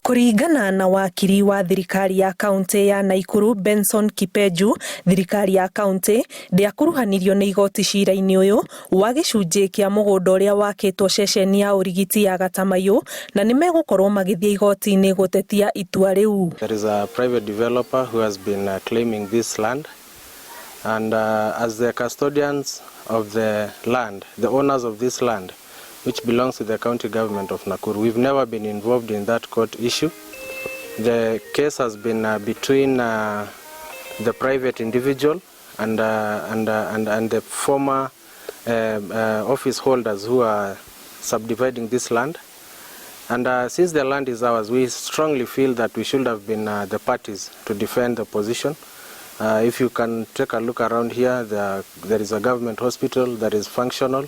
Kũringana na wakiri wa thirikari ya kaunti ya Nakuru Benson Kipeju, thirikari ya kaunti ndĩakuruhanirio nĩ igoti cira-inĩ ũyũ wa gĩcunjĩ kĩa mũgũnda ũrĩa wakĩtwo ceceni ya ũrigiti ya Gatamaiyũ na nĩmegũkorwo magĩthiĩ igoti-inĩ gũtetia itua rĩu. There is a private developer who has been claiming this land, and as the custodians of the land, the owners of this land, which belongs to the county government of Nakuru, we've never been involved in that court issue. The case has been between the private individual and the former office holders who are subdividing this land. And since the land is ours, we strongly feel that we should have been the parties to defend the position. If you can take a look around here, there is a government hospital that is functional.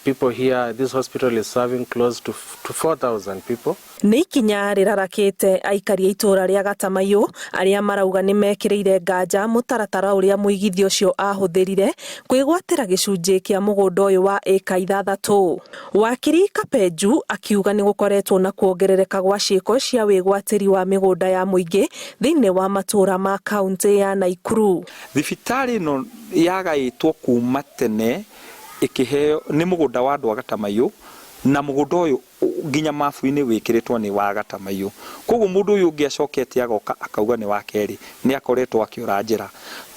People here, this hospital is serving close to 4,000 people. Nĩ ikinya rĩrarakĩte aikari a itũũra rĩa Gatamaiyũ arĩa marauga nĩ mekĩrĩire nganja mũtaratara ũrĩa mũigithia ũcio ahũthĩrire kwĩgwatĩra gĩcunjĩ kĩa mũgũnda ũyũ wa ĩka 6. Wakiri Kapenju akiuga nĩ gũkoretwo na kuongerereka gwa ciĩko cia wĩgwatĩri wa mĩgũnda ya mũingĩ thĩinĩ wa matũũra ma kaunti ya Nakuru. Thibitarĩ ĩno yagaĩtwo kuma tene ĩkĩheo nĩ mũgũnda wa andũ a Gatamaiyũ, na mũgũnda ũyũ nginya mabu-inĩ wĩkĩrĩtwo nĩ wa Gatamaiyũ. Koguo mũndũ ũyũ ũngĩ acokete agoka akauga nĩ wa kerĩ, nĩ akoretwo akĩũra njĩra.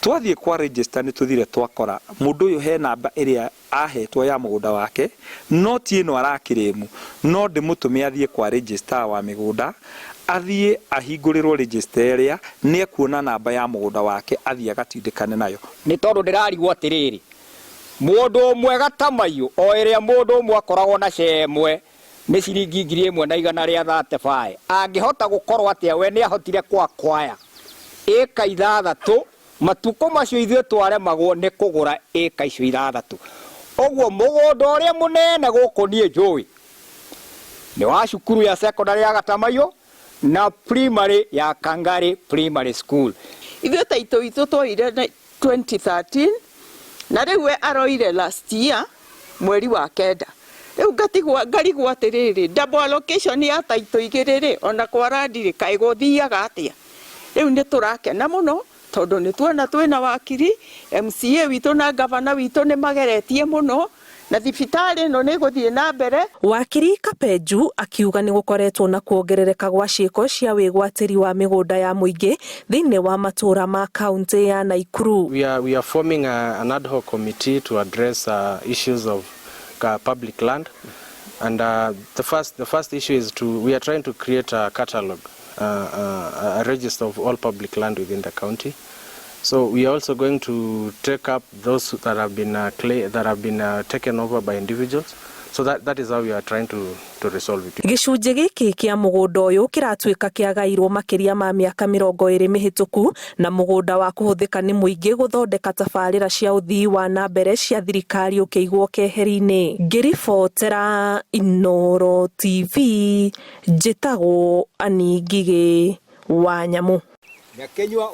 Twathiĩ kwa register, nĩ tũthire twakora mũndũ ũyũ he namba ĩrĩa ahetwo ya mũgũnda wake, no ti ĩno arakĩrĩmu. No ndĩmũtũme athiĩ kwa register wa mĩgũnda, athiĩ ahingũrĩrwo register ĩrĩa, nĩ ekuona namba ya mũgũnda wake, athiĩ agatindĩkane nayo. Nĩ tondũ ndĩrarigwo atĩrĩrĩ, mũndũ ũmwe Gatamaiyũ, o ĩrĩa mũndũ ũmwe akoragwo na share ĩmwe nĩ ciringi 1,135, angĩhota gũkorwo atĩa we nĩ ahotire kwakwaya ĩka 6 matukũ macio ithuĩ twaremagwo nĩ kũgũra ĩka icio 6? Ũguo mũgũnda ũrĩa mũnene gũkũ niĩ njũĩ nĩ wa cukuru ya secondary ya Gatamaiyũ na primary ya Kangari Primary School. Ithuĩ taitũ itũ twoire 2013, na rĩu we aroire last year mweri wa 9. Rĩu ngatigwo ngarigwo atĩrĩrĩ, double allocation ya taitũ igĩrĩ rĩ, ona kwa randi rĩ, kaĩ gũthiaga atĩa? Rĩu nĩ tũrakena mũno tondũ nĩ tuona twĩna wakiri, MCA witũ na gavana witũ nĩ mageretie mũno na thibitarĩ ĩno nĩ ĩgũthiĩ na mbere. Wakiri Kapenju akiuga nĩ gũkoretwo na kuongerereka gwa ciĩko cia wĩgwatĩri wa mĩgũnda ya mũingĩ thĩinĩ wa matũũra ma kaunti ya Nakuru. We are forming an ad hoc committee to address issues of public land. And the first issue is we are trying to create a catalog, a register of all public land within the county. So we are also going to take up those that have been taken over by individuals. So that is how we are trying to resolve it. Gĩcunjĩ gĩkĩ kĩa mũgũnda ũyũ kĩratuĩka kĩagairwo makĩria ma mĩaka 20 mĩhĩtũku na mũgũnda wa kũhũthĩka nĩ mũingĩ gũthondeka tabarĩra cia ũthii wa na mbere cia thirikari ũkĩigwo keheri-inĩ. Ngĩribotera Inooro TV, njĩtagwo Annie Ngigĩ wa Nyamũ. Nyakenyua.